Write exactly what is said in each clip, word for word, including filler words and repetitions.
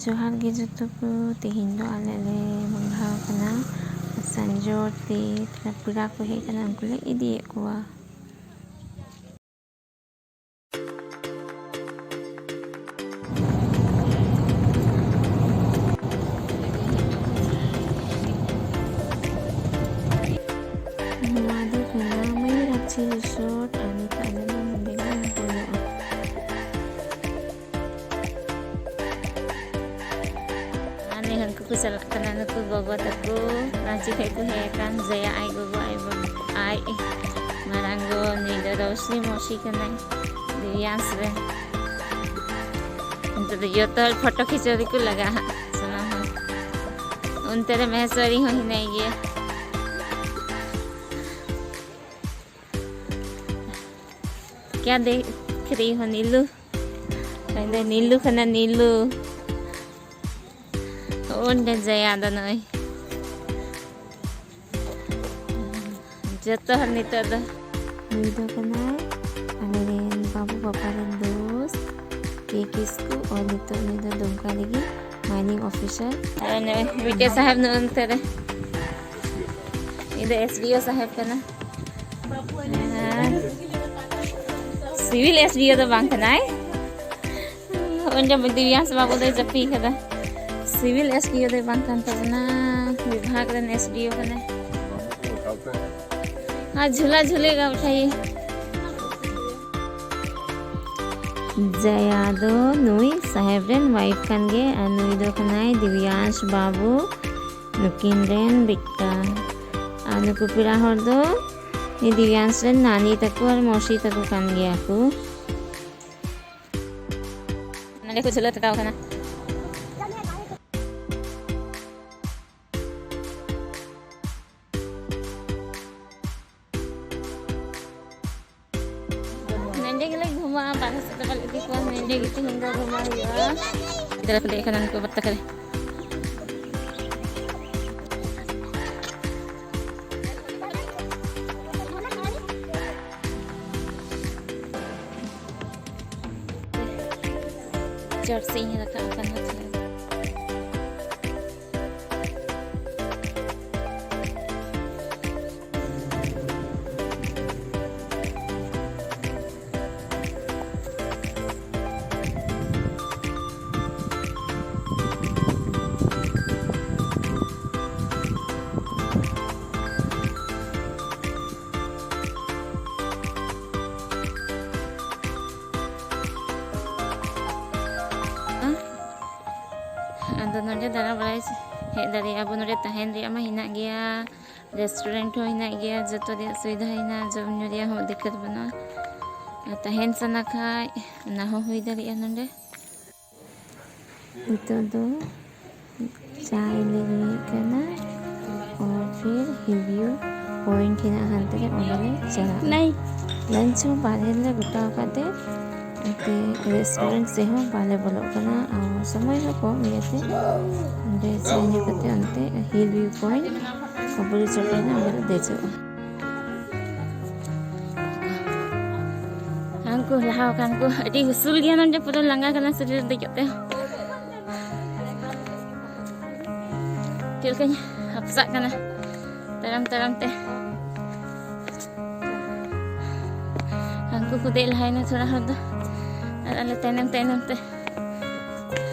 ᱡᱚᱦᱟᱨ ᱜᱮ ᱡᱚᱛᱚ ᱠᱚ᱾ ᱛᱮᱦᱮᱧ ᱫᱚ ᱟᱞᱮ ᱞᱮ ᱵᱚᱸᱜᱟᱣ ᱠᱟᱱᱟ ᱥᱟᱸᱡᱚᱨ ᱛᱮ᱾ ᱛᱷᱚᱲᱟ ᱯᱮᱲᱟ ᱠᱚ ᱦᱮᱡ ᱠᱟᱱᱟ, ᱩᱱᱠᱩ ᱞᱮ ᱤᱫᱤᱭᱮᱫ ᱠᱚᱣᱟ᱾ ᱱᱚᱣᱟ ᱫᱚ ᱠᱟᱱᱟ ᱢᱚᱭᱩᱨᱟᱠᱠᱷᱤ ᱨᱤᱥᱳᱨᱴ, ᱟᱨ ᱱᱤᱛᱚᱜ ᱟᱞᱮ ᱫᱚ ᱱᱚᱸᱰᱮ ᱞᱮ ᱵᱚᱞᱚᱜᱼᱟ᱾ ᱟᱨ ᱱᱤᱦᱟᱹᱱ ᱠᱚᱠᱚ ᱪᱟᱞᱟᱜ ᱠᱟᱱᱟ ᱱᱩᱠᱩ ᱜᱚᱜᱚ ᱛᱟᱠᱚ, ᱨᱟᱸᱪᱤ ᱠᱷᱚᱡ ᱠᱚ ᱦᱮᱡ ᱟᱠᱟᱱ ᱡᱚᱭᱟ ᱟᱡ ᱜᱚᱜᱚ, ᱟᱡ ᱵᱟᱵᱟ, ᱟᱡ ᱢᱟᱨᱟᱝ ᱜᱚ, ᱱᱩᱭ ᱫᱚ ᱨᱳᱥᱱᱤ ᱢᱚᱥᱤ ᱠᱟᱱᱟᱭ, ᱫᱤᱵᱽᱭᱟᱝᱥ ᱨᱮ᱾ ᱱᱤᱛᱚᱜ ᱫᱚ ᱡᱚᱛᱚ ᱦᱚᱲ ᱯᱷᱳᱴᱳ ᱠᱷᱤᱪᱟᱹᱣ ᱨᱮᱠᱚ ᱞᱟᱜᱟᱜᱼᱟ ᱦᱟᱸᱜ, ᱥᱟᱱᱟᱢ ᱦᱚᱲ᱾ ᱚᱱᱛᱮ ᱨᱮ ᱢᱚᱦᱮᱥᱣᱟᱨᱤ ᱦᱚᱸ ᱦᱮᱱᱟᱭ ᱜᱮᱭᱟ᱾ क्या देख रही हो नीलू? ᱚᱸᱰᱮ ᱱᱤᱞᱩ ᱠᱟᱱᱟ, ᱱᱤᱞᱩ᱾ ᱚᱸᱰᱮ ᱡᱟᱭᱟ ᱫᱚ ᱱᱚᱜᱼᱚᱭ᱾ ᱡᱚᱛᱚ ᱦᱚᱲ ᱱᱤᱛᱚᱜ ᱫᱚ᱾ ᱱᱩᱭ ᱫᱚ ᱠᱟᱱᱟᱭ ᱟᱞᱮ ᱨᱮᱱ ᱵᱟᱹᱵᱩ ᱵᱟᱯᱟ ᱨᱮᱱ ᱫᱳᱥᱛ ᱠᱮ ᱠᱤᱥᱠᱩ, ᱟᱨ ᱱᱤᱛᱚᱜ ᱱᱩᱭ ᱫᱚ ᱫᱩᱢᱠᱟ ᱨᱮᱜᱮ ᱢᱟᱭᱱᱤᱝ ᱚᱯᱷᱤᱥᱟᱨ᱾ ᱟᱨ ᱱᱩᱭ ᱵᱤᱴᱤ ᱥᱟᱦᱮᱵ ᱱᱚᱜᱼᱚ ᱱᱚᱛᱮ ᱨᱮ᱾ ᱤᱧ ᱫᱚ ᱮᱥ ᱰᱤ ᱳ ᱥᱟᱦᱮᱵ ᱠᱟᱱᱟ᱾ ᱟᱨ ᱥᱤᱵᱤᱞ ᱮᱥ ᱰᱤ ᱳ ᱫᱚ ᱵᱟᱝ ᱠᱟᱱᱟᱭ᱾ ᱚᱸᱰᱮ ᱫᱤᱵᱽᱭᱟᱝᱥ ᱵᱟᱹᱵᱩ ᱫᱚᱭ ᱡᱟᱹᱯᱤᱫ ᱠᱟᱫᱟ᱾ ᱥᱤᱵᱤᱞ ᱮᱥ ᱰᱤ ᱳ ᱫᱚᱭ ᱵᱟᱝ ᱠᱟᱱ ᱛᱟᱵᱚᱱᱟ, ᱵᱤᱵᱷᱟᱜᱽ ᱨᱮᱱ ᱮᱥ ᱰᱤ ᱳ ᱠᱟᱱᱟᱭ᱾ ᱟᱨ ᱡᱷᱩᱞᱟ ᱡᱷᱩᱞᱤ ᱜᱟ ᱩᱴᱷᱟᱭᱤ᱾ ᱡᱟᱭᱟ ᱫᱚ ᱱᱩᱭ ᱥᱟᱦᱮᱵ ᱨᱮᱱ ᱣᱟᱭᱤᱯ ᱠᱟᱱ ᱜᱮ, ᱟᱨ ᱱᱩᱭ ᱫᱚ ᱠᱟᱱᱟᱭ ᱫᱤᱵᱽᱭᱟᱝᱥ ᱵᱟᱹᱵᱩ, ᱱᱩᱠᱤᱱ ᱨᱮᱱ ᱵᱮᱴᱟ᱾ ᱟᱨ ᱱᱩᱠᱩ ᱯᱮᱲᱟ ᱦᱚᱲ ᱫᱚ ᱱᱩᱭ ᱫᱤᱵᱽᱭᱟᱝᱥ ᱨᱮᱱ ᱱᱟᱱᱤ ᱛᱟᱠᱚ ᱟᱨ ᱢᱚᱥᱤ ᱛᱟᱠᱚ ᱠᱟᱱ ᱜᱮᱭᱟ ᱠᱚ᱾ ᱱᱚᱸᱰᱮ ᱠᱚ ᱡᱷᱩᱞᱟᱹ ᱴᱷᱮᱠᱟᱣ ᱠᱟᱱᱟ᱾ ᱱᱚᱸᱰᱮ ᱜᱮᱞᱮ ᱜᱷᱩᱢᱟᱜᱼᱟ, ᱵᱟᱨᱦᱮ ᱥᱮᱫ ᱫᱚ ᱵᱟᱞᱮ ᱤᱫᱤ ᱠᱚᱣᱟ, ᱱᱚᱸᱰᱮ ᱜᱮ ᱛᱮᱦᱮᱧ ᱫᱚ ᱜᱷᱩᱢᱟ ᱦᱩᱭᱩᱜᱼᱟ᱾ ᱜᱤᱫᱽᱨᱟᱹ ᱠᱚ ᱫᱮᱡ ᱠᱟᱱᱟ ᱱᱩᱠᱩ ᱵᱟᱛᱟ ᱠᱚᱨᱮ᱾ ᱪᱚᱴ ᱥᱮᱫ ᱤᱧ ᱨᱟᱠᱟᱵ ᱟᱠᱟᱱᱟ᱾ ᱟᱫᱚ ᱱᱚᱰᱮ ᱫᱟᱬᱟ ᱵᱟᱲᱟᱭ ᱦᱮᱡ ᱫᱟᱲᱮᱭᱟᱜᱼᱟ ᱵᱚᱱ᱾ ᱱᱚᱰᱮ ᱛᱟᱦᱮᱱ ᱨᱮᱭᱟᱜ ᱢᱟ ᱦᱮᱱᱟᱜ ᱜᱮᱭᱟ, ᱨᱮᱥᱴᱩᱨᱮᱱᱴ ᱦᱚᱸ ᱦᱮᱱᱟᱜ ᱜᱮᱭᱟ, ᱡᱚᱛᱚ ᱨᱮᱭᱟᱜ ᱥᱩᱵᱤᱫᱷᱟ ᱦᱮᱱᱟᱜᱼᱟ, ᱡᱚᱢ ᱧᱩ ᱨᱮᱭᱟᱜ ᱦᱚᱸ ᱫᱤᱠᱠᱟᱛ ᱵᱟᱹᱱᱩᱜᱼᱟ᱾ ᱟᱨ ᱛᱟᱦᱮᱱ ᱥᱟᱱᱟ ᱠᱷᱟᱡ ᱚᱱᱟ ᱦᱚᱸ ᱦᱩᱭ ᱫᱟᱲᱮᱭᱟᱜᱼᱟ ᱱᱚᱰᱮ᱾ ᱱᱤᱛᱚᱜ ᱫᱚ ᱪᱟᱭ ᱞᱮ ᱧᱩᱭᱮᱫ ᱠᱟᱱᱟ᱾ ᱟᱨ ᱯᱷᱤᱨ ᱦᱤᱞ ᱵᱷᱤᱭᱩ ᱯᱚᱭᱮᱱᱴ ᱦᱮᱱᱟᱜᱼᱟ, ᱦᱟᱱᱛᱮ ᱨᱮ, ᱚᱸᱰᱮ ᱞᱮ ᱪᱟᱞᱟᱜᱼᱟ᱾ ᱞᱟᱧᱪ ᱦᱚᱸ ᱵᱟᱨᱦᱮ ᱨᱮᱞᱮ ᱜᱚᱴᱟᱣ ᱟᱠᱟᱫ ᱛᱮ, ᱱᱚᱛᱮ ᱨᱮᱥᱴᱩᱨᱮᱱᱴ ᱥᱮᱫ ᱦᱚᱸ ᱵᱟᱞᱮ ᱵᱚᱞᱚᱜ ᱠᱟᱱᱟ᱾ ᱟᱨ ᱥᱚᱢᱚᱭ ᱦᱚᱸ ᱠᱚᱢ ᱜᱮᱭᱟ ᱛᱮ, ᱚᱸᱰᱮ ᱪᱟ ᱧᱩ ᱠᱟᱛᱮ ᱚᱱᱛᱮ ᱦᱤᱞ ᱵᱷᱤᱭᱩ ᱯᱚᱭᱮᱱᱴ ᱵᱩᱨᱩ ᱪᱚᱴ ᱨᱮ ᱚᱸᱰᱮ ᱞᱮ ᱫᱮᱡᱚᱜᱼᱟ᱾ ᱦᱟᱱᱠᱩ ᱞᱟᱦᱟ ᱟᱠᱟᱱ ᱠᱚ, ᱟᱹᱰᱤ ᱩᱥᱩᱞ ᱜᱮᱭᱟ ᱱᱚᱰᱮ, ᱯᱩᱨᱟᱹ ᱞᱟᱸᱜᱟ ᱠᱟᱱᱟ ᱥᱚᱨᱤᱨ ᱫᱮᱡᱚᱜ ᱛᱮ᱾ ᱪᱮᱫ ᱞᱮᱠᱟᱧ ᱦᱟᱯᱥᱟᱜ ᱠᱟᱱᱟ ᱛᱟᱲᱟᱢ ᱛᱟᱲᱟᱢ ᱛᱮ᱾ ᱦᱟᱱᱠᱩ ᱠᱚ ᱫᱮᱡ ᱞᱟᱦᱟᱭᱮᱱᱟ ᱛᱷᱚᱲᱟ ᱦᱚᱲ ᱫᱚ, ᱟᱨ ᱟᱞᱮ ᱛᱟᱭᱱᱚᱢ ᱛᱟᱭᱱᱚᱢ ᱛᱮ᱾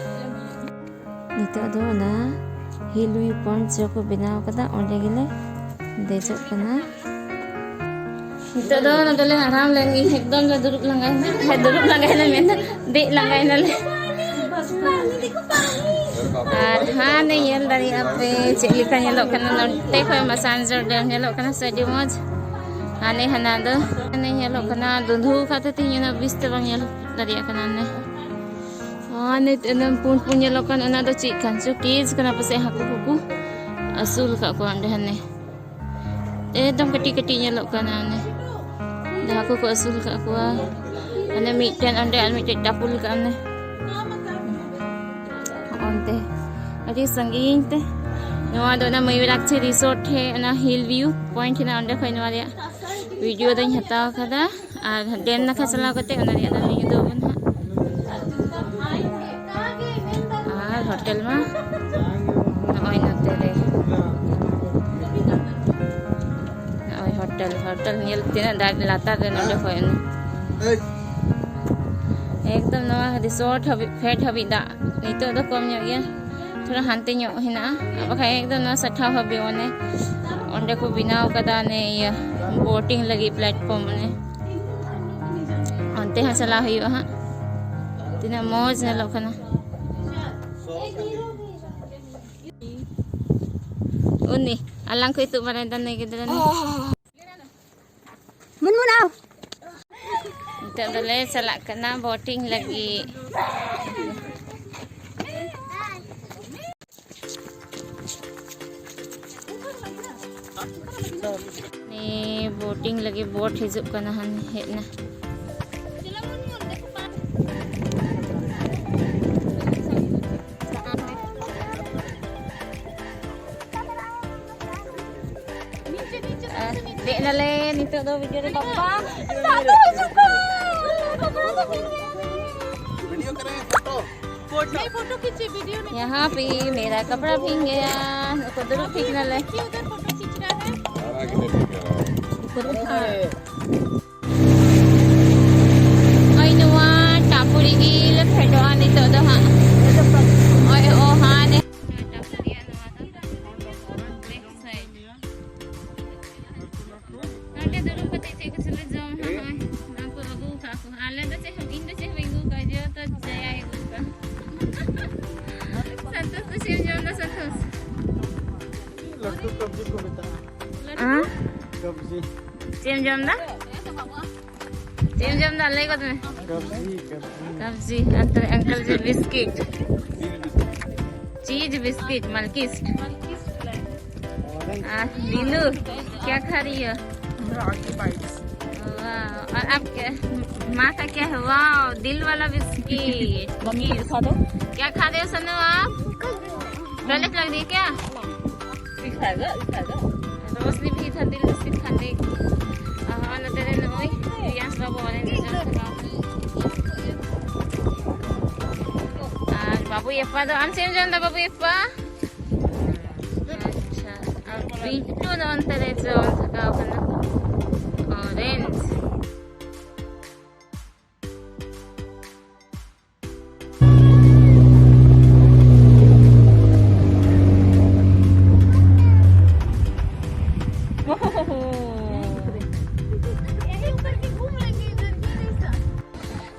ᱱᱤᱛᱚᱜ ᱫᱚ ᱚᱱᱟ ᱦᱤᱞ ᱵᱷᱤᱭᱩ ᱯᱚᱭᱮᱱᱴ ᱡᱟᱦᱟᱸ ᱠᱚ ᱵᱮᱱᱟᱣ ᱠᱟᱫᱟ, ᱚᱸᱰᱮ ᱜᱮᱞᱮ ᱫᱮᱡᱚᱜ ᱠᱟᱱᱟ᱾ ᱱᱤᱛᱚᱜ ᱫᱚ ᱱᱚᱰᱮ ᱞᱮ ᱟᱨᱟᱢ ᱞᱮᱱ ᱜᱮ, ᱮᱠᱫᱚᱢ ᱞᱮ ᱫᱩᱲᱩᱵ ᱞᱟᱸᱜᱟᱭᱮᱱᱟ, ᱦᱮᱸ, ᱫᱩᱲᱩᱵ ᱞᱟᱸᱜᱟᱭᱮᱱᱟ ᱢᱮᱱᱫᱟ, ᱫᱮᱡ ᱞᱟᱸᱜᱟᱭᱮᱱᱟᱞᱮ᱾ ᱟᱨ ᱦᱟᱱᱮ ᱧᱮᱞ ᱫᱟᱲᱮᱭᱟᱜᱼᱟ ᱯᱮ ᱪᱮᱫ ᱞᱮᱠᱟ ᱧᱮᱞᱚᱜ ᱠᱟᱱᱟ, ᱱᱚᱛᱮ ᱠᱷᱚᱱ ᱢᱟᱥᱟᱱᱡᱳᱲ ᱰᱮᱢ ᱧᱮᱞᱚᱜ ᱠᱟᱱᱟ ᱥᱮ, ᱟᱹᱰᱤ ᱢᱚᱡᱽ᱾ ᱦᱟᱱᱮ ᱦᱟᱱᱟ ᱫᱚ ᱦᱟᱱᱮ ᱧᱮᱞᱚᱜ ᱠᱟᱱᱟ, ᱫᱩᱸᱫᱷᱩ ᱠᱟᱛᱮ ᱛᱮᱦᱮᱧ ᱚᱱᱟ ᱵᱮᱥ ᱛᱮ ᱵᱟᱝ ᱧᱮᱞ ᱫᱟᱲᱮᱭᱟᱜ ᱠᱟᱱᱟ᱾ ᱚᱱᱮ ᱦᱟᱱᱮ ᱛᱤᱱᱟᱹᱜ ᱯᱩᱸᱰ ᱯᱩᱸᱰ ᱧᱮᱞᱚᱜ ᱠᱟᱱ, ᱚᱱᱟ ᱫᱚ ᱪᱮᱫ ᱠᱟᱱ ᱪᱚ, ᱠᱮᱡᱽ ᱠᱟᱱᱟ ᱯᱟᱥᱮᱡ, ᱦᱟᱹᱠᱩ ᱠᱚᱠᱚ ᱟᱹᱥᱩᱞ ᱟᱠᱟᱫ ᱠᱚᱣᱟ ᱚᱸᱰᱮ ᱦᱟᱱᱮ᱾ ᱮᱠᱫᱚᱢ ᱠᱟᱹᱴᱤᱡ ᱠᱟᱹᱴᱤᱡ ᱧᱮᱞᱚᱜ ᱠᱟᱱᱟ ᱚᱱᱮ᱾ ᱡᱟᱦᱟᱸ ᱠᱚᱠᱚ ᱟᱹᱥᱩᱞ ᱟᱠᱟᱫ ᱠᱚᱣᱟ᱾ ᱚᱱᱮ ᱢᱤᱫᱴᱮᱱ ᱚᱸᱰᱮ ᱟᱨ ᱢᱤᱫᱴᱮᱱ ᱴᱟᱯᱩᱞ ᱟᱠᱟᱫ ᱚᱱᱮ᱾ ᱚᱱᱛᱮ ᱟᱹᱰᱤ ᱥᱟᱺᱜᱤᱧ ᱛᱮ᱾ ᱱᱚᱣᱟ ᱫᱚ ᱚᱱᱟ ᱢᱚᱭᱩᱨᱟᱠᱪᱷᱤ ᱨᱤᱥᱳᱨᱴ ᱴᱷᱮᱡ ᱚᱱᱟ ᱦᱤᱞ ᱵᱷᱤᱭᱩ ᱯᱚᱭᱮᱱᱴ ᱦᱮᱱᱟᱜᱼᱟ, ᱚᱸᱰᱮ ᱠᱷᱚᱡ ᱱᱚᱣᱟ ᱨᱮᱭᱟᱜ ᱵᱷᱤᱰᱤᱭᱳ ᱫᱚᱧ ᱦᱟᱛᱟᱣ ᱟᱠᱟᱫᱟ᱾ ᱟᱨ ᱰᱮᱢ ᱱᱟᱠᱷᱟ ᱪᱟᱞᱟᱣ ᱠᱟᱛᱮ ᱚᱱᱟ ᱨᱮᱭᱟᱜ ᱫᱚ ᱦᱟᱸᱜ ᱩᱫᱩᱜ ᱟᱵᱚᱱ ᱦᱟᱸᱜ᱾ ᱟᱨ ᱦᱳᱴᱮᱞ ᱢᱟ ᱱᱚᱜᱼᱚᱭ ᱱᱚᱛᱮ ᱨᱮ᱾ ᱱᱚᱜᱼᱚᱭ ᱦᱳᱴᱮᱞ, ᱦᱳᱴᱮᱞ ᱧᱮᱞ ᱛᱤᱱᱟᱹᱜ ᱫᱟᱜ ᱞᱟᱛᱟᱨ ᱨᱮ ᱱᱚᱰᱮ ᱠᱷᱚᱡ ᱚᱱᱮ᱾ ᱮᱠᱫᱚᱢ ᱱᱚᱣᱟ ᱨᱤᱥᱳᱨᱴ ᱦᱟᱹᱵᱤᱡ, ᱯᱷᱮᱰ ᱦᱟᱹᱵᱤᱡ ᱫᱟᱜ᱾ ᱱᱤᱛᱚᱜ ᱫᱚ ᱠᱚᱢ ᱧᱚᱜ ᱜᱮᱭᱟ, ᱛᱷᱚᱲᱟ ᱦᱟᱱᱛᱮ ᱧᱚᱜ ᱦᱮᱱᱟᱜᱼᱟ᱾ ᱟᱨ ᱵᱟᱠᱷᱟᱡ ᱮᱠᱫᱚᱢ ᱱᱚᱣᱟ ᱥᱟᱴᱷᱟᱣ ᱦᱟᱹᱵᱤᱡ ᱚᱱᱮ ᱚᱸᱰᱮ ᱠᱚ ᱵᱮᱱᱟᱣ ᱠᱟᱫᱟ ᱚᱱᱮ ᱤᱭᱟᱹ ᱵᱳᱴᱤᱝ ᱞᱟᱹᱜᱤᱫ ᱯᱞᱟᱴᱯᱷᱚᱨᱢ ᱚᱱᱮ᱾ ᱚᱱᱛᱮ ᱦᱚᱸ ᱪᱟᱞᱟᱣ ᱦᱩᱭᱩᱜᱼᱟ ᱦᱟᱸᱜ᱾ ᱛᱤᱱᱟᱹᱜ ᱢᱚᱡᱽ ᱧᱮᱞᱚᱜ ᱠᱟᱱᱟ᱾ ᱩᱱᱤ ᱟᱞᱟᱝ ᱠᱷᱚᱡ ᱛᱩᱫ ᱵᱟᱲᱟᱭ ᱫᱟ ᱱᱩᱭ ᱜᱤᱫᱽᱨᱟᱹ ᱱᱩᱭ᱾ ᱢᱩᱱᱢᱩᱱ ᱟᱣ᱾ ᱱᱤᱛᱚᱜ ᱫᱚᱞᱮ ᱪᱟᱞᱟᱜ ᱠᱟᱱᱟ ᱵᱳᱴᱤᱝ ᱞᱟᱹᱜᱤᱫ᱾ ᱱᱤ ᱵᱳᱴᱤᱝ ᱞᱟᱹᱜᱤᱫ ᱵᱳᱴ ᱦᱤᱡᱩᱜ ᱠᱟᱱᱟ, ᱦᱟᱱ ᱦᱮᱡ ᱮᱱᱟ᱾ ᱟᱨ ᱫᱮᱡ ᱱᱟᱞᱮ ᱱᱤᱛᱚᱜ ᱫᱚ ᱵᱤᱡᱚᱭ ᱨᱮ ᱵᱟᱯᱯᱟ᱾ वीडियो करें, फोटो। फोटो, नहीं, फोटो खींचिए, वीडियो नहीं। यहाँ पे मेरा कपड़ा भीग गया। नुकु दुरुप ठीक नले। खींचिए, उधर फोटो खींच रहा है। ᱱᱚᱜᱼᱚᱭ ᱱᱚᱣᱟ ᱴᱟᱯᱩ ᱨᱮᱜᱮ ᱞᱮ ᱯᱷᱮᱰᱚᱜᱼᱟ ᱱᱤᱛᱚᱜ ᱫᱚ ᱦᱟᱸᱜ᱾ ᱱᱚᱜᱼᱚᱭ ᱚ ᱦᱟᱱᱮ ᱴᱟᱯᱩ ᱨᱮᱭᱟᱜ ᱱᱚᱣᱟ ᱫᱚ ᱵᱮᱠ ᱥᱟᱭᱤᱰ᱾ ᱱᱚᱰᱮ ᱫᱩᱲᱩᱵ ᱠᱟᱛᱮ ᱪᱮᱫ ᱠᱚᱪᱚ ᱞᱮ ᱡᱚᱢ ᱦᱟᱸᱜ᱾ ᱱᱚᱜᱼᱚᱭ ᱱᱚᱣᱟ ᱠᱚ ᱟᱹᱜᱩ ᱟᱠᱟᱫ ᱠᱚ᱾ ᱟᱞᱮ ᱫᱚ ᱪᱮᱫ ᱦᱚᱸ, ᱤᱧ ᱫᱚ ᱪᱮᱫ ᱦᱚᱸ ᱵᱟᱹᱧ ᱟᱹᱜᱩ ᱟᱠᱟᱫᱼᱟ, ᱡᱚᱛᱚ ᱡᱟᱭᱟᱭ ᱟᱹᱜᱩ ᱟᱠᱟᱫᱼᱟ᱾ ᱥᱟᱱᱛᱳᱥ ᱫᱚ ᱪᱮᱫ ᱮᱢ ᱡᱚᱢ ᱮᱫᱟ ᱥᱟᱱᱛᱳᱥ? ᱞᱟᱹᱴᱩ ᱠᱟᱵᱽᱡᱤ ᱠᱚ ᱢᱮᱛᱟᱜᱼᱟ᱾ ᱦᱮᱸ? ᱠᱟᱵᱽᱡᱤ᱾ ᱪᱮᱫ ᱮᱢ ᱡᱚᱢ ᱮᱫᱟ? ᱪᱮᱫ ᱮᱢ ᱡᱚᱢ ᱮᱫᱟ? ᱞᱟᱹᱭ ᱜᱚᱫ ᱢᱮ᱾ ᱠᱟᱵᱽᱡᱤ, ᱠᱟᱵᱽᱡᱤ᱾ ᱠᱟᱵᱽᱡᱤ, ᱟᱨ ᱛᱚᱵᱮ ᱟᱝᱠᱟᱞ ᱡᱤ ᱵᱤᱥᱠᱤᱴ᱾ ᱪᱤᱡ ᱵᱤᱥᱠᱤᱴ, ᱢᱟᱞᱠᱤᱥᱴ। ᱟᱨ ᱫᱤᱞᱩ, क्या खा रही हो? वाह, और आप क्या, माँ का क्या है? वाह, दिल वाला बिस्किट। मम्मी को दिखा दो। क्या खा रहे हो सन्नू आप? गलत लग रही है क्या? भी खाएगा, भी खाएगा। रोशनी भी इधर दिल बिस्किट खाने। हाँ, ᱱᱚᱛᱮ ᱨᱮ ᱱᱚᱜᱼᱚᱭ ᱯᱨᱤᱭᱟᱝᱥ ᱵᱟᱹᱵᱩ ᱚᱨᱮᱧᱡᱽ ᱡᱚᱢ ᱞᱟᱜᱟᱣ᱾ ᱟᱨ ᱵᱟᱹᱵᱩ ᱮᱯᱟ ᱫᱚ, ᱟᱢ ᱪᱮᱫ ᱮᱢ ᱡᱚᱢ ᱮᱫᱟ ᱵᱟᱹᱵᱩ ᱮᱯᱟ? ᱟᱪᱪᱷᱟ, ᱟᱨ ᱵᱤᱴᱩ ᱫᱚ ᱚᱱᱛᱮ ᱨᱮ ᱡᱚᱢ ᱞᱟᱜᱟᱣ ᱠᱟᱱᱟ ᱚᱨᱮᱧᱡᱽ᱾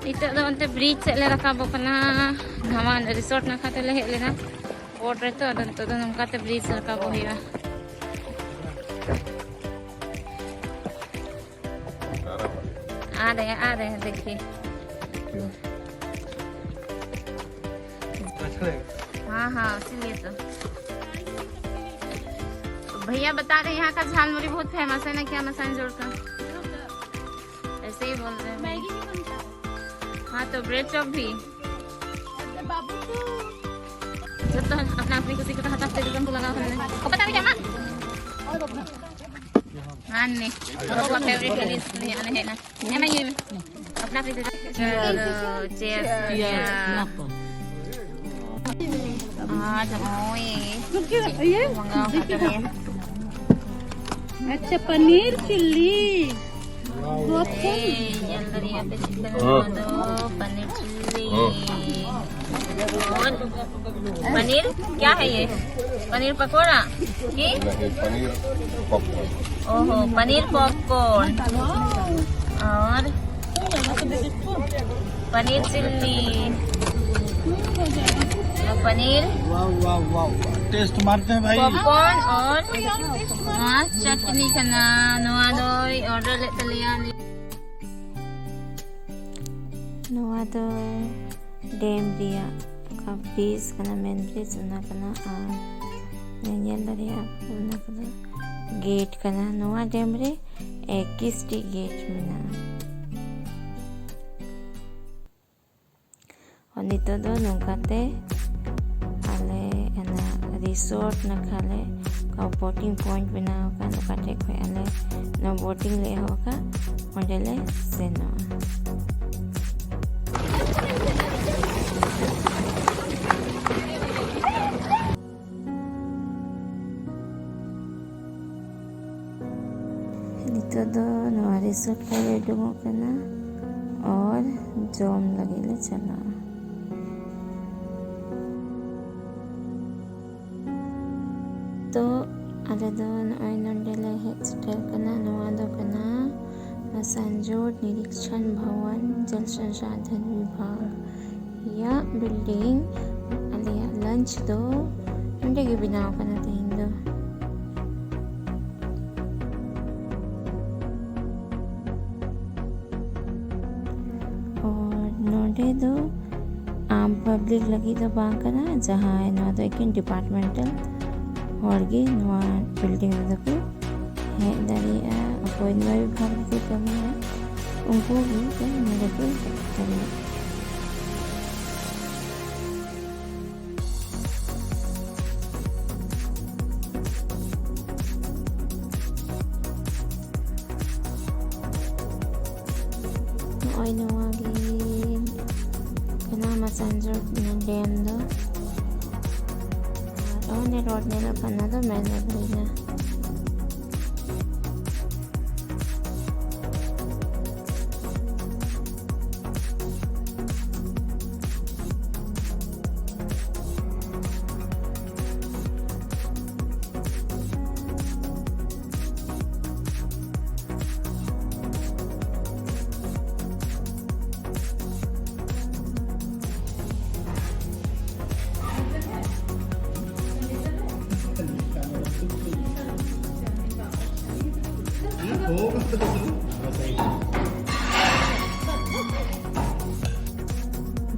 ᱱᱤᱛᱚᱜ ᱫᱚ ᱚᱱᱛᱮ ᱵᱨᱤᱡᱽ ᱥᱮᱫ ᱞᱮ ᱨᱟᱠᱟᱵᱚᱜ ᱠᱟᱱᱟ᱾ ᱱᱟᱣᱟ ᱨᱤᱥᱚᱨᱴ ᱱᱟᱠᱷᱟ ᱛᱮᱞᱮ ᱦᱮᱡ ᱞᱮᱱᱟ ᱵᱳᱴ ᱨᱮ, ᱛᱚ ᱟᱫᱚ ᱱᱤᱛᱚᱜ ᱫᱚ ᱱᱚᱝᱠᱟ ᱛᱮ ᱵᱨᱤᱡᱽ ᱨᱟᱠᱟᱵᱚᱜ ᱦᱩᱭᱩᱜᱼᱟ᱾ आ रहे हैं, आ रहे हैं, देखिए। हाँ, हाँ, इसीलिए तो। भैया बता रहे हैं, यहाँ का झालमुड़ी बहुत फेमस है ना, क्या मसाइन जोड़ का? ऐसे ही बोल रहे हैं। हाँ, तो ब्रेड चॉप भी। जब तो अपना अपनी खुशी को तो हंसते एकदम को लगा होने। पता भी क्या? हाँ, नहीं। तो फेवरेट है, इसलिए आने है ना। है ना ये? अपना अपनी खुशी। चलो, चीयर्स। आज हम ये मंगाओ खाते हैं। अच्छा, पनीर चिल्ली। ये अंदर यहाँ पे चिकन हाँ। बना दो, पनीर चिल्ली। हाँ। और पनीर क्या है ये? पनीर पकौड़ा की? नहीं, पनीर पॉपकॉर्न। ओहो, पनीर पॉपकॉर्न। और पनीर चिल्ली। और पनीर। वाह, वाह, वाह, वाह। टेस्ट मारते हैं भाई। पॉपकॉर्न और ᱱᱚᱣᱟ ᱪᱟᱴᱱᱤ ᱠᱟᱱᱟ᱾ ᱱᱚᱣᱟ ᱫᱚᱭ ᱚᱨᱰᱟᱨ ᱞᱮᱫ ᱛᱟᱞᱮᱭᱟ᱾ ᱱᱚᱣᱟ ᱫᱚ ᱰᱮᱢ ᱨᱮᱭᱟᱜ ᱚᱠᱟ ᱵᱨᱤᱡᱽ ᱠᱟᱱᱟ, ᱢᱮᱱ ᱵᱨᱤᱡᱽ, ᱚᱱᱟ ᱠᱟᱱᱟ᱾ ᱟᱨ ᱧᱮᱞ ᱫᱟᱲᱮᱭᱟᱜᱼᱟ ᱯᱮ, ᱚᱱᱟ ᱠᱚᱫᱚ ᱜᱮᱴ ᱠᱟᱱᱟ᱾ ᱱᱚᱣᱟ ᱰᱮᱢ ᱨᱮ ᱮᱠᱤᱥ ᱴᱤ ᱜᱮᱴ ᱢᱮᱱᱟᱜᱼᱟ᱾ ᱟᱨ ᱱᱤᱛᱚᱜ ᱫᱚ ᱱᱚᱝᱠᱟ ᱛᱮ ᱟᱞᱮ ᱚᱱᱟ ᱨᱤᱥᱚᱨᱴ ᱱᱟᱠᱷᱟ ᱞᱮ, ᱚᱠᱟ ᱵᱳᱴᱤᱝ ᱯᱚᱭᱮᱱᱴ ᱵᱮᱱᱟᱣ ᱟᱠᱟᱱ, ᱚᱠᱟ ᱴᱷᱮᱡ ᱠᱷᱚᱡ ᱟᱞᱮ ᱱᱚᱣᱟ ᱵᱳᱴᱤᱝ ᱞᱮ ᱮᱦᱚᱵ ᱟᱠᱟᱫ, ᱚᱸᱰᱮ ᱞᱮ ᱥᱮᱱᱚᱜᱼᱟ᱾ ᱱᱤᱛᱚᱜ ᱫᱚ ᱱᱚᱣᱟ ᱨᱤᱥᱚᱨᱴ ᱠᱷᱚᱱ ᱞᱮ ᱩᱰᱩᱝᱚᱜ ᱠᱟᱱᱟ ᱟᱨ ᱡᱚᱢ ᱞᱟᱹᱜᱤᱫ ᱞᱮ ᱪᱟᱞᱟᱜᱼᱟ᱾ ᱛᱚ ᱟᱞᱮ ᱫᱚ ᱱᱚᱜᱼᱚᱭ ᱱᱚᱸᱰᱮ ᱞᱮ ᱦᱮᱡ ᱥᱮᱴᱮᱨ ᱠᱟᱱᱟ᱾ ᱱᱚᱣᱟ ᱫᱚ ᱠᱟᱱᱟ ᱢᱟᱥᱟᱱᱡᱳᱲ ᱱᱤᱨᱤᱠᱥᱚᱱ ᱵᱷᱚᱵᱚᱱ, ᱡᱚᱞ ᱥᱚᱝᱥᱟᱫᱷᱚᱱ ᱵᱤᱵᱷᱟᱜᱽ᱾ ᱨᱮᱭᱟᱜ ᱵᱤᱞᱰᱤᱝ ᱟᱞᱮᱭᱟᱜ ᱞᱟᱧᱪ ᱫᱚ ᱱᱚᱸᱰᱮ ᱜᱮ ᱵᱮᱱᱟᱣ ᱠᱟᱱᱟ ᱛᱮᱦᱮᱧ ᱫᱚ᱾ ᱟᱨ ᱱᱚᱸᱰᱮ ᱫᱚ ᱟᱢ ᱯᱟᱵᱽᱞᱤᱠ ᱞᱟᱹᱜᱤᱫ ᱫᱚ ᱵᱟᱝ ᱠᱟᱱᱟ, ᱡᱟᱦᱟᱸᱭ ᱱᱚᱣᱟ ᱫᱚ ᱮᱠᱮᱱ ᱰᱤᱯᱟᱨᱴᱢᱮᱱᱴᱟᱞ ᱦᱚᱲ ᱜᱮ ᱱᱚᱣᱟ ᱵᱤᱞᱰᱤᱝ ᱨᱮᱫᱚ ᱠᱚ ᱦᱮᱡ ᱫᱟᱲᱮᱭᱟᱜᱼᱟ᱾ ᱚᱠᱚᱭ ᱱᱚᱣᱟ ᱵᱤᱵᱷᱟᱜᱽ ᱨᱮᱠᱚ ᱠᱟᱹᱢᱤᱭᱟ, ᱩᱱᱠᱩ ᱜᱮ ᱱᱚᱸᱰᱮ ᱠᱚ ᱦᱮᱡ ᱫᱟᱲᱮᱭᱟᱜᱼᱟ᱾ ᱱᱚᱜᱼᱚᱭ ᱱᱚᱣᱟ ᱜᱮ ᱠᱟᱱᱟ ᱢᱟᱥᱟᱱᱡᱳᱲ ᱰᱮᱢ ᱫᱚ᱾ ᱟᱨ ᱚᱱᱮ ᱨᱳᱰ ᱧᱮᱞᱚᱜ ᱠᱟᱱᱟ ᱫᱚ ᱢᱮᱱ ᱨᱳᱰ ᱦᱩᱭᱱᱟ᱾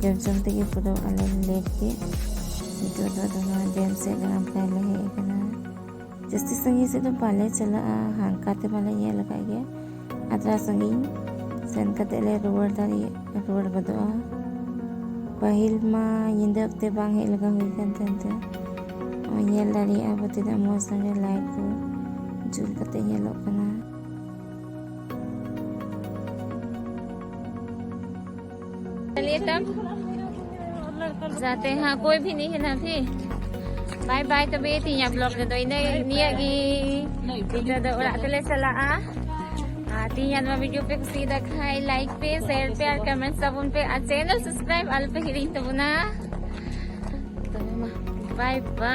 ᱡᱚᱢ ᱡᱚᱢ ᱛᱮᱜᱮ ᱯᱩᱨᱟᱹ ᱟᱞᱮ ᱞᱮ ᱞᱮᱴ ᱠᱮᱫ᱾ ᱱᱤᱛᱚᱜ ᱫᱚ ᱟᱫᱚ ᱱᱚᱣᱟ ᱰᱮᱢ ᱥᱮᱫ ᱜᱟᱱ ᱯᱨᱟᱭ ᱞᱮ ᱦᱮᱡ ᱟᱠᱟᱱᱟ᱾ ᱡᱟᱹᱥᱛᱤ ᱥᱟᱺᱜᱤᱧ ᱥᱮᱫ ᱫᱚ ᱵᱟᱞᱮ ᱪᱟᱞᱟᱜᱼᱟ, ᱦᱟᱱᱠᱟ ᱛᱮ ᱵᱟᱞᱮ ᱧᱮᱞ ᱟᱠᱟᱫ ᱜᱮᱭᱟ᱾ ᱟᱛᱨᱟ ᱥᱟᱺᱜᱤᱧ ᱥᱮᱱ ᱠᱟᱛᱮ ᱞᱮ ᱨᱩᱣᱟᱹᱲ ᱫᱟᱲᱮᱭᱟᱜ, ᱨᱩᱣᱟᱹᱲ ᱜᱚᱫᱚᱜᱼᱟ᱾ ᱯᱟᱹᱦᱤᱞ ᱢᱟ ᱧᱤᱫᱟᱹ ᱚᱠᱛᱮ ᱵᱟᱝ ᱦᱮᱡ ᱞᱟᱜᱟ ᱦᱩᱭ ᱠᱟᱱ ᱛᱟᱦᱮᱸ ᱛᱮ᱾ ᱱᱚᱜᱼᱚᱭ ᱧᱮᱞ ᱫᱟᱲᱮᱭᱟᱜᱼᱟ ᱵᱚ ᱛᱤᱱᱟᱹᱜ ᱢᱚᱡᱽ ᱱᱚᱰᱮ ᱞᱟᱭᱤᱴ ᱠᱚ ᱡᱩᱞ ᱠᱟᱛᱮ ᱧᱮᱞᱚᱜ ᱠᱟᱱᱟ᱾ चलिए तब, जाते हैं। हाँ, कोई भी नहीं है ना अभी। Bye bye. ᱛᱚᱵᱮ ᱛᱮᱦᱮᱧᱟᱜ ᱵᱞᱚᱜ ᱨᱮᱫᱚ ᱤᱱᱟᱹ ᱱᱤᱭᱟᱹ ᱜᱮ᱾ ᱱᱤᱛᱚᱜ ᱫᱚ ᱚᱲᱟᱜ ᱛᱮᱞᱮ ᱪᱟᱞᱟᱜᱼᱟ᱾ ᱟᱨ ᱛᱮᱦᱮᱧᱟᱜ ᱱᱚᱣᱟ ᱵᱷᱤᱰᱤᱭᱳ ᱯᱮ ᱠᱩᱥᱤᱭᱟᱫᱟ ᱠᱷᱟᱡ, ᱞᱟᱭᱤᱠ ᱯᱮ, ᱥᱮᱭᱟᱨ ᱯᱮ ᱟᱨ ᱠᱚᱢᱮᱱᱴ ᱛᱟᱵᱚᱱ ᱯᱮ ᱟᱨ ᱪᱮᱱᱮᱞ ᱥᱟᱵᱥᱠᱨᱟᱭᱤᱵ ᱟᱞᱚ ᱯᱮ ᱦᱤᱲᱤᱧ ᱛᱟᱵᱚᱱᱟ᱾ ᱛᱚᱵᱮ ᱢᱟ, ᱵᱟᱭ ᱵᱟᱭ᱾